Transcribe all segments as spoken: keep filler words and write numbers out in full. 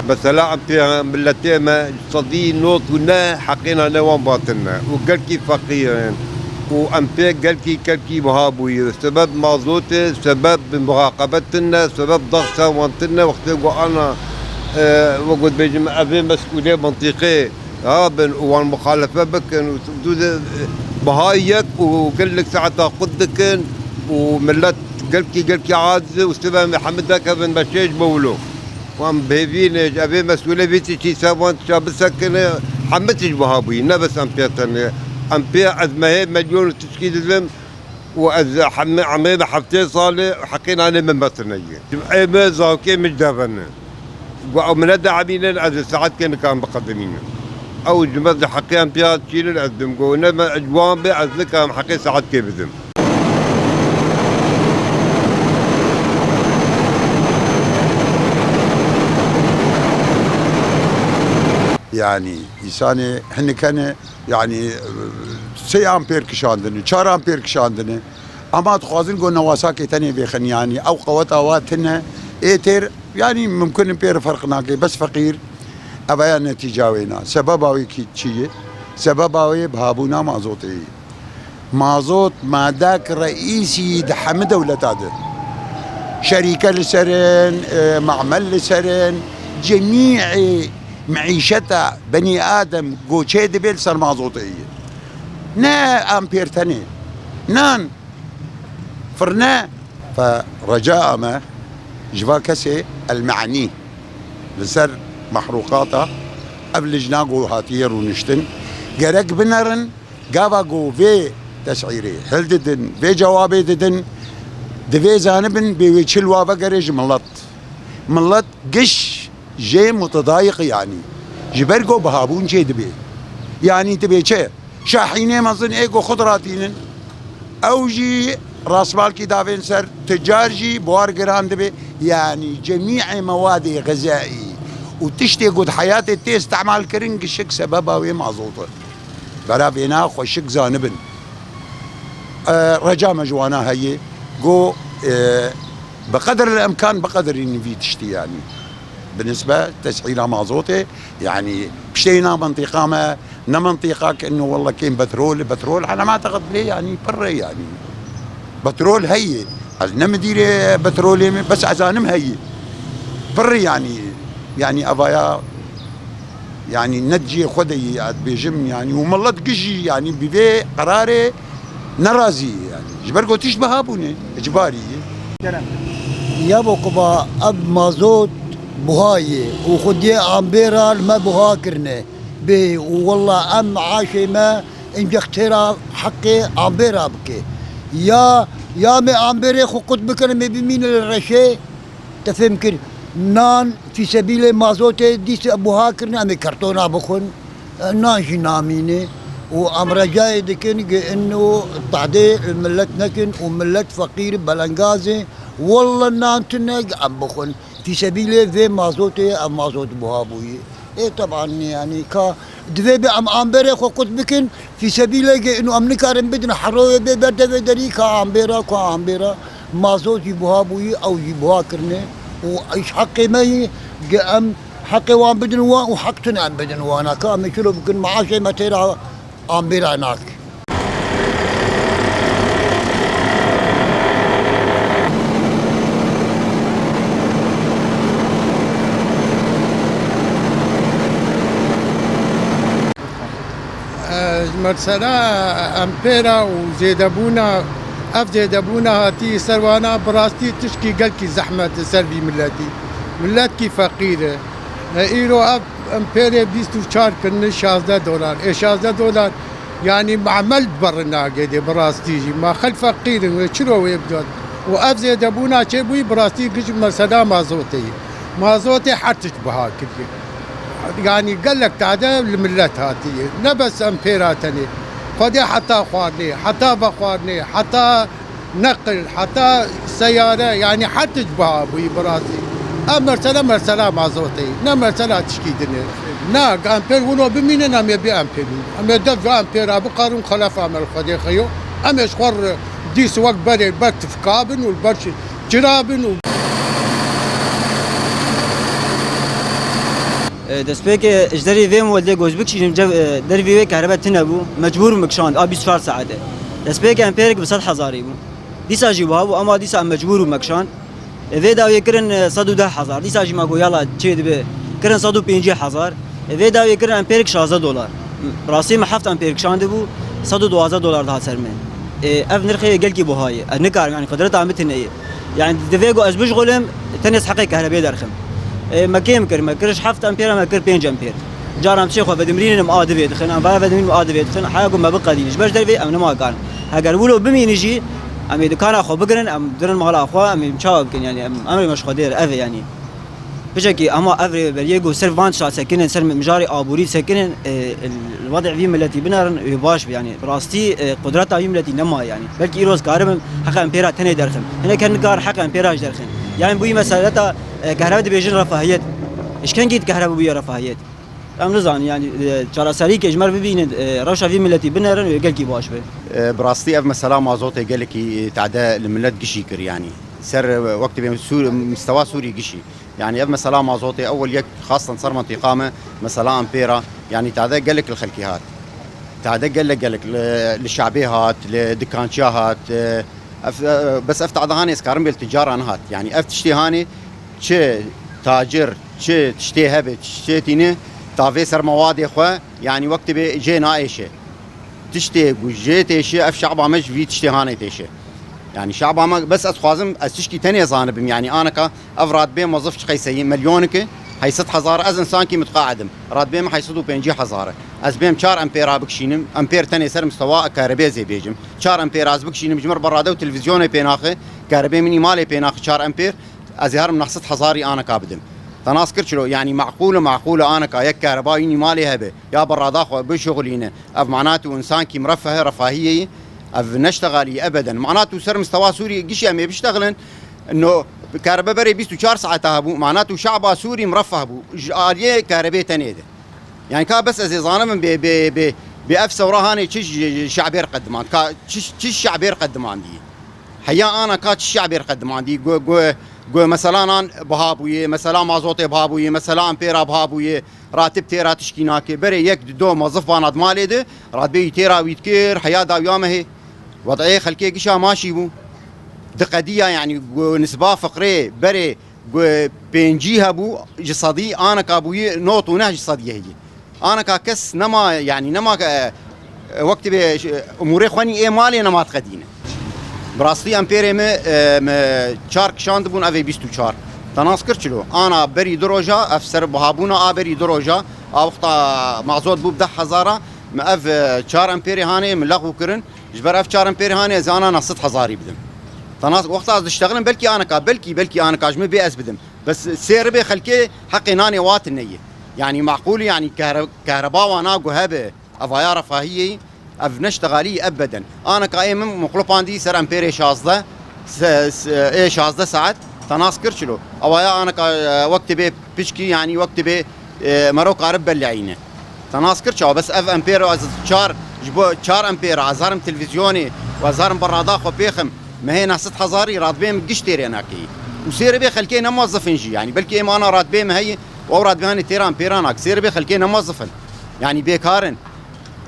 Mesela em pê miletê me sedî nod û neh heqê nane wan batin me û gelkî feqîr in û em pê gelkî, gelkî wiha bûyî. Sebeb mazotê, sebeb bi muxaqebet tine, sebeb dax ser wan tine. Wextê ku ana, e, wek ku dibêjim, evê mesûlê mintîqê ha bin û wan muxalefe bikin û tu de, e, biha yek û gelek saeta qut dikin û millet gelkî, gelkî aciz û sibe em hemî derkevin meşê ji bo wilo. Wan bêvî ne, ji evê mesûlê vî tiştî ser van tişta bisekine, hemî tişt biha bûyî, ne bes em pê tenê. Em pê ez mehê milyon û tişkî didim û ez hemî, hemê bi heftê salê heqê nanê min betineyî. Ê me, zarokê min ji devene. Gu ew min nedehabînin, ez li saetkê nikarim biqedimînim. Ew ji me di heqê em pê çînin, ez dim got, ne me ji wan bê, ez nikarim heqê saetkê bidim. Yanî, îsanê hinik hene, yanî, sê ampêr kişandine, çar ampêr kişandine. Ema dixwazin ku newasakê tenê vêxin, yanî ew qeweta wa tine, ê têr, yanî mimkun in pê re ferq nake, bes feqîr, eva ya netîca wê na. Sebeba wê kî çi ye? Sebeba wê bihabûna mazotê ye. Mazot madek reîsî di hemî dewleta de. Şerîke li ser in, e, mamel li ser in, cemîê meîşeta benî adem goçê dibe li ser mazotê ye. Ne ampêr tenê. Nan, firne. Fe reca me ji va kesê el me'nî li ser mehrûqata ev lijna ku hatiye rûniştin, gerek binerin, gava ku vê tesîrê hildidin, vê cewabê didin, divê zanibin bê wê çi li wa vegerê ji milet. Milet giş jê mutedayîq, yanî ji ber ku bihabûn çê dibe. Yanî dibe çi? Şahînê mezin ê ku xwe diratînin, ew jî rastmalkî davên ser, ticar jî buhar giran dibe. Yanî cemî'ê mewadê xezaî û tiştê ku di heyatê tê îstemal kirin gişik sebeba wê mazot e. Bera vêna xweşik zanibin. E, reca me ji wana heye ku, e, bi qedir el imkan biqedirînin vî tiştî, yanî bi nisbe tesîra mazotê, yanî piştê na mintîqa me, ne mintîqa ke ino welle kêm petrol, petrol ana ma teqet lê, yanî pir e, yanî petrol heye. Ez ne midîrê petrolê me, bes ez zanim heye. Pir e, yanî, yanî evaya, yanî ne cihê xwe de yî, ez dibêjim, yanî û milet gijî, yanî bi vê qerarê nerazî ye, yanî ji ber ku tişt biha bûne, icbarî ye. Kerem. Ya bo kuba ev mazot buha ye û xwediyê ambêra li me buha kirine. Bê û wella em meaşê me incextêra heqê ambêra bike. Ya, ya me ambêrê xwe qut bikin, me bimîne li reşê, te fêm kir. Nan, fîsebîlê mazotê dîs buha kirine, em ê kertona bixwin. Nan jî namîne û em recayê dikin, gi ino tadê millet nekin û millet feqîr belengazê, welle nan tune gi em bixwin. Fîsebîlê vê mazotê, ev mazot buha bûyî. Ê teban, yanî ka divê bi em amberê xwe qut bikin, fîsebîlê gi ino em nikarin bidin heroyê bê berdevê derî ka ambêra, ka ambêra mazot jî buha bûyî, ew jî buha kirine û îş heqê me yî, gi em heqê wan bidin wan û heq tune em bidin wana. Ka em ê çilo bikin, meaşê me têra ambêra nak. Mesela empêra û zêdebûna, ev zêdebûna hatî ser wana bi rastî tişkî gelkî zehmet li ser vî miletî. Miletkî feqîr e. E, îro ev empêrê bîst û çar kirine şazdeh dolar. Ê şazdeh dolar, yanî mamel diberin nagê dê bi rastî jî. Ma xelk feqîr in, wê çiro wê bidan? Û ev zêdebûna çêbûyî bi rastî giş mesela mazotê ye. Mazotê her tişt biha kiriye. Yanî gelek tade li milet hatiye. Ne bes empêra tenê. Xwedê heta xwarinê, heta vexwarinê, heta neqil, heta seyare, yanî her tişt biha bûyî bi rastî. Ev mesela, mesela mazotê ye. Ne mesela tişkî din e. Na, empêr wilo bimînin, em ê bê empêr bûn. Em ê dev vê empêra bikarin xelef amel Xwedê xeyo. Em ê ji xwe re dîs wek berê ber tifka bin û li ber çi-, çira bin û Destpêkê ji derê vê modê goz bikişînim, cev-, e, dervî wê kehrebe tune bû, mecbûr bûm kişand, a bîst û çar saete. Destpêkê em pêrek bi sed hezarî bû. Dîsa jî wiha bû, ama dîsa em mecbûr bû me kişand. E, vê dawiyê kirin, e, sed û deh hezar. Dîsa jî me got, yala çê dibe. Kirin sed û pêncî hezar. E, vê dawiyê kirin em pêrek şazdeh dolar. Bi rastî me heft em pêrek şandibû, sed û duwazdeh dolar dihat ser me. E, ev nirxê gelkî buha ye. Ez nikarim, yanî qudreta min tune ye. Yanî divê ku ez bijixulim, tenê ez heqê kehrebê derxim. E, me kêm kir, me kir ji heft empêra me kir pênc empêr. Cara em çê xwe vedimrînin, em a divê dixin, em vaya vedimrînin, em a divê dixin. Heya ku me biqedînin. Ji ber ji dervê em nima karin. Heger wilo bimînin jî, em ê dikana xwe bigirin, em dirin mala xwe, em ê çawa bikin, yanî em, emrê me ji Xwedê re, ev e, yanî. Piçekî, ama ev rêveberiyê ku ser van tişta sekinin, ser mijarê aborî sekinin, e, li wedê vî miletî binerin, wê baş be, yanî. Bi rastî, e, qudreta wî miletî nema, yanî. Belkî îro ez karibim heqa empêra tenê derxim. Hinek her nikar heqa empêra jî derxin. Yanî bûyî meseleta, e, kehrebe dibêjin refahiyet. Ji kengî kehrebe bûye refahiyet? Em nizanin, yanî, e, çareserîkê ji me re bibînin, e, rewşa vî miletî binerin, wê gelkî baş be. E, bi rastî ev mesela mazotê gelekî, e, tade li milet gişî kir, yanî. Ser, e, wek dibê Sûr-, mistewa Sûrî gişî. Yanî ev mesela mazotê ewil yek xastan ser mentiqa me, mesela empêra, yanî tade gelek li xelkê hat. Tade gelek gelek li, li şabê hat, li dikançiya hat. E, ev, e, bes ev tade hanê ez karim bê li ticara nehat. Yanî ev tiştê hanê çi tacir, çi tiştê hebe, çi tiştê tîne, tavê ser mewadê xwe, yanî wek dibê jê naêşe. Tiştê ku jê têşe, ev şaba me ji vî tiştê hanê têşe. Yanî şaba me, bes ez dixwazim, ez tişkî tenê zanibim, yanî aneka ev radbê mozif çi qeyseyî, milyonik e, heyşt sed hezar, ez însankî mitqaid im. Radbê min heyşt sed û pêncî hezar e. Ez bêm çar empêra bikişînim, empêr tenê ser mistewa keribê ez ê bêjim. Çar empêra ez bikişînim, ji min re berade û televîzyonê pê naxe, keribê min î malê pê naxe çar empêr, ez ê herim neh sed hezarî aneka bidim. Te nas kir çilo, yanî meqûl e, meqûl e aneka yek kereba wî nî malê hebe, ya berada xwe bişuxulîne. Ev mana tu însankî mirefeh e, refahiyê yî, ev neştexalî ebeden. Mana tu ser mistewa Sûrî gişî em ê biştexilin, no kerebe berê bîst û çar saeta hebû, mana tu şaba Sûrî mirefeh bû, ji aliyê kerebê tenê de. Yanî ka bes ez ê zanibim bê, bê, bê, bê ev sewra hanê çi ji, ji şabê re qedimand, ka çi, çi şabê re qedimandî. Heya ana ka çi şabê re qedimandî, gu, gu, gu mesela nan biha bûye, mesela mazotê biha bûye, mesela empêra biha bûye, ratib têra tişkî nake. Berê yek di do mozif vana di malê de, radbê wî têra wî dikir, heya dawiya me hê. Wed'ê xelkê gişa maşî bû. Di qediya, yanî gu nisba fiqrê berê gu pêncî hebû, ji sedî aneka bûyî not û neh ji sedî heye. Aneka kes nema, yanî nema ke, e, wek dibê, e, umûrê xwe nî ê malê nema diqedîne. Bi rastî empêrê me, e, me çar kişandibûn, ev ê bîst û çar. Te nas kir çilo? Ana berî du roja, ev ser bihabûna a berî du roja, a wexta mazot bû bi deh hezara, me ev, e, çar empêrê hanê me lexû kirin. Ji ber ev çar empêrê hanê ez ana neh sed hezarî bidim. Te nas, wexta ez diştexilin, belkî aneka, belkî, belkî aneka ji min bê ez bidim. Bes sê ribê xelkê heqê nanê wa tune ye. Yanî meqûl e, yanî kehre-, kehreba wana guhe be. Ev aya refahiyê, ev neştexalî ebeden. Aneka ê min muqlupandî ser empêrê şazdeh, se-, se-, ê şazdeh saet, te nas kir çilo? Ew aya aneka, e, wek tibê piçkî, yanî wek tibê, e, mero karib beleyîne. Te nas kir çawa? Bes ev empêro ez çar, ji bo çar empêra ez herim televîzyonê û ez herim bi rada xwe pêxim, me hê neh sed hezarî radbê min giş têrê nakeyî. Û sê ribê xelkê ne mozifin jî, yanî belkî ê mana radbê min heye û ew radbê hanê têra empêra nak. Sê ribê xelkê ne mozifin. Yanî bêkar in.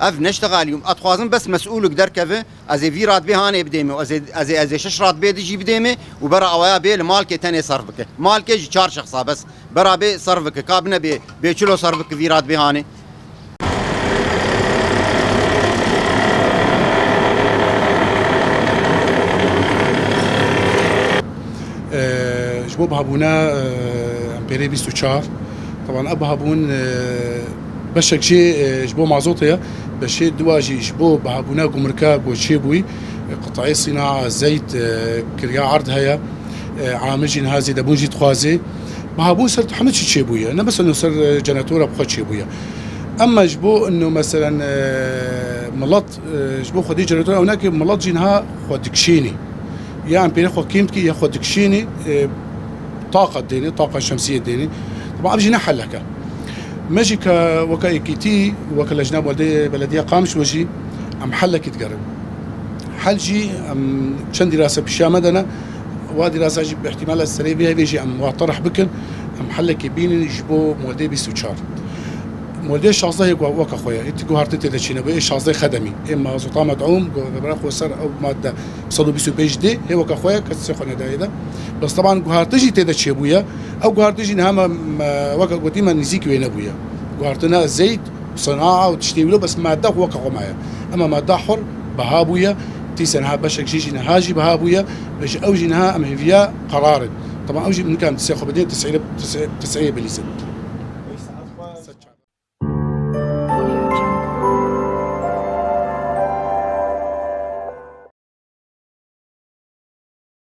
Ev neştexalî. Ez dixwazim bes mesûlik derkeve, ez ê vî radbê hanê bidême û ez ê, ez ê, ez ê şeş radbê di jî bidême û bera awaya bê li malkê tenê serf bike. Malkê ji çar şexsa bes. Bera bê serf bike, ka bine bê, bê çilo serf bike vî radbê hanê. Ee, ji bo bihabûna, e, empêrê bîst û çar, teban ev bihabûn, e, beşek jê, e, ji bo mazotê ye, beşê dua jî ji bo bihabûna gumrika ku çêbûyî, e, qitayê sîna, zeyt, e, kiriya erd heye. E, amir jî niha zêdebûn jî dixwaze. Bihabûn ser hemî çi çêbûye. Ne bes ser, e, ceneratora bi xwe çêbûye. Ema ji bo ino meselen, e, milet, e, ji bo xwedî ceneratora ew nake, milet jî niha xwe dikişênî. Ya em pêrê xwe kêm dikî, ya xwe dikişênî, e, taqa dêne, taqa şemsiyê dêne. Teba ev jî ne heleke. Me jî ke weke yekîtî, weke lejna beledê-, belediya Qamişlo jî em helekî digerin. Hel jî em çend dîrasa pişiya me de ne, wa dîrasa jî bi îhtîmala serê vê hevê jî em wa terh bikin, em helekê bînin ji bo modê bîst û çar. Moldê şazdeh yê weke xwe ye. Ê ti guhartin tê de çênebûye, ê şazdeh xedemî. Ê mazota med'ûm, go-, bera xwe ser ew madde sed û bîst û pênc D, hê weke xwe ye, kes sê xwe nedayê de. Bes teban guhartin jî tê de çêbûye. Ew guhartin jî niha me, me, weke gotî me nîzîk wê nebûye. Guhartina zeyt, sinaa û tiştê wilo, bes madde xwe weke xwe maye. Ema madde hur biha bûye, tîse niha beşek jî, jî niha jî biha bûye, ve ji ew jî niha em hêviya qerar in. Teban ew jî nikan tisê xwe bidin, tisê, tisê, tisê bilîzin.